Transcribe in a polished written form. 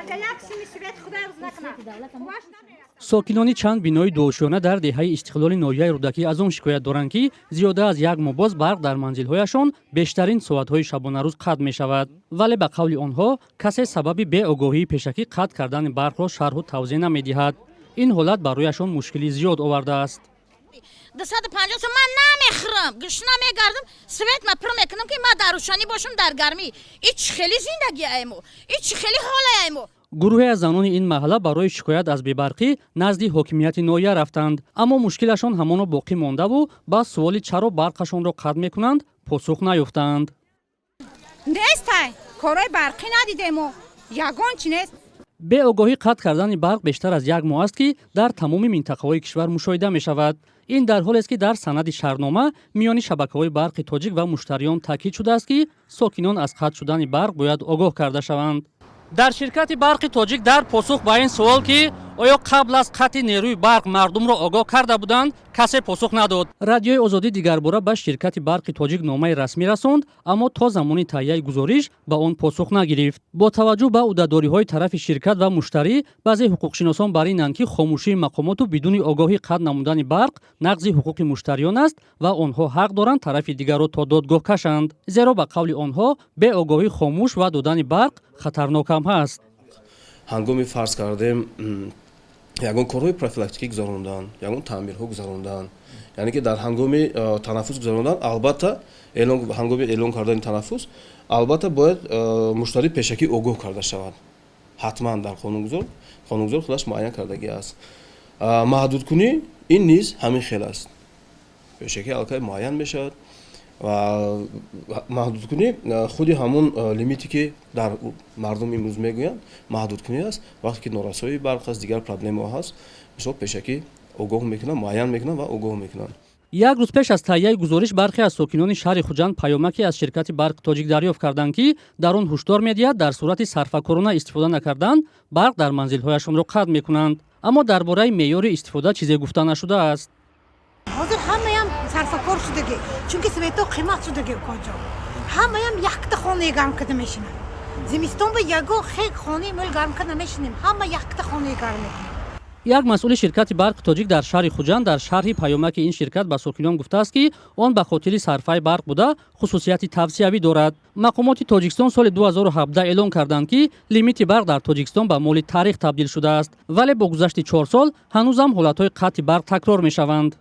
Агар як сими свет, Худо рӯз накунад. Қувваш намерасад. Сокинони чанд бинои дуошёна дар деҳаи Истиқлоли ноҳияи Рӯдакӣ аз он шикоят доранд, ки зиёда аз як моҳ боз барқ дар манзилҳояшон бештарин соатҳои шабонарӯз қатъ мешавад, вале ба қавли онҳо касе сабаби беогоҳии пешакӣ қатъ кардани барқро шарҳу тавзеҳ намедиҳад. Ин ҳолат барояшон мушкили зиёд овардааст. 250 сом ман намехӯрам, гушна мегардам, свет ма пур мекунам, ки ман дар рӯшанӣ бошам, дар гармӣ. И чӣ хели зиндагӣ аймо, и чӣ хели ҳоле аймо? Гурӯҳе аз занони ин маҳалла барои шикоят аз бебарқӣ назди ҳокимияти ноҳия рафтанд, аммо мушкилашон ҳамоно боқӣ мондаву ба суоли чаро барқашонро қатъ мекунанд, посух наёфтанд. Нестай, корҳои барқӣ надидему, ягон чи нест. Беогоҳӣ қатъ кардани барқ бештар аз як моҳ аст, ки дар тамоми минтақаҳои кишвар мушоҳида мешавад. Ин дар ҳолест, ки дар санади шартнома миёни шабакаҳои барқи тоҷик ва муштариён таъкид шудааст, ки сокинон аз қатъ шудани барқ бояд огоҳ карда шаванд. Дар ширкати барқи тоҷик дар посух ба ин суол, ки оё қабл аз қатъи нерӯи барқ мардумро огоҳ карда буданд, касе посух надод. Радиои Озодӣ дигарбора ба ширкати барқи тоҷик номаи расмӣ расонд, аммо то замони таҳияи гузориш ба он посух нагирифт. Бо таваҷҷӯҳ ба ӯҳдадориҳои тарафи ширкат ва муштарӣ, баъзе ҳуқуқшиносон бар инанд, ки хомӯшии мақомоту бидуни огоҳӣ қатъ намудани барқ нақзи ҳуқуқи муштариён аст ва онҳо ҳақ доранд тарафи дигарро то додгоҳ кашанд, зеро ба қавли онҳо беогоҳӣ хомӯш ва додани барқ хатарнок ҳам ҳаст. Ҳангоми, фарз кардем, ягон корҳои профилактикӣ гузарондан, ягон таъмирҳо гузарондан, яъне ки дар ҳангоми танаффус гузарондан, албатта, ҳангоми эълон кардани танаффус, албатта, бояд муштарӣ пешакӣ огоҳ карда шавад. Ҳатман дар қонунгузор худаш муайян кардагӣ аст. Маҳдудкунӣ ин низ ҳамин хел аст, пешакӣ аллакай муайян мешавад ва маҳдудкунӣ худи ҳамун лимите, ки дар мардум имрӯз мегӯянд, маҳдудкунӣ аст. Вақте ки норасоии барқ аст, дигар проблемаҳо ҳаст, мисол, пешакӣ огоҳ мекунанд, муайян мекунанд ва огоҳ мекунанд. Як рӯз пеш аз таҳияи гузориш бархе аз сокинони шаҳри Хуҷанд паёмаке аз ширкати барқи тоҷик дарёфт карданд, ки дар он ҳушдор медиҳад, дар сурати сарфакорона истифода накардан барқ дар манзилҳояшонро қатъ мекунанд, аммо дар бораи меъёри истифода чизе гуфта нашудааст. Ҳозир ҳамаям сарфакор шудагӣ, чунки свето қимат шудагӣ. Коҷо ҳамаям якта хонаи гарм карда мешинад. Зимистон ба ягон хел хонаи мӯл гарм карда намешинем, ҳама якта хонаи гарм мекунем. Як масъули ширкати барқи тоҷик дар шаҳри Хуҷанд дар шарҳи паёмаки ин ширкат ба сокинон гуфтааст, ки он ба хотири сарфаи барқ буда, хусусияти тавсиявӣ дорад. Мақомоти Тоҷикистон соли 2017 эълон карданд, ки лимити барқ дар Тоҷикистон ба моли таърих табдил шудааст, вале бо гузашти 4 сол ҳанӯзам ҳолатҳои қатъи барқ такрор мешаванд.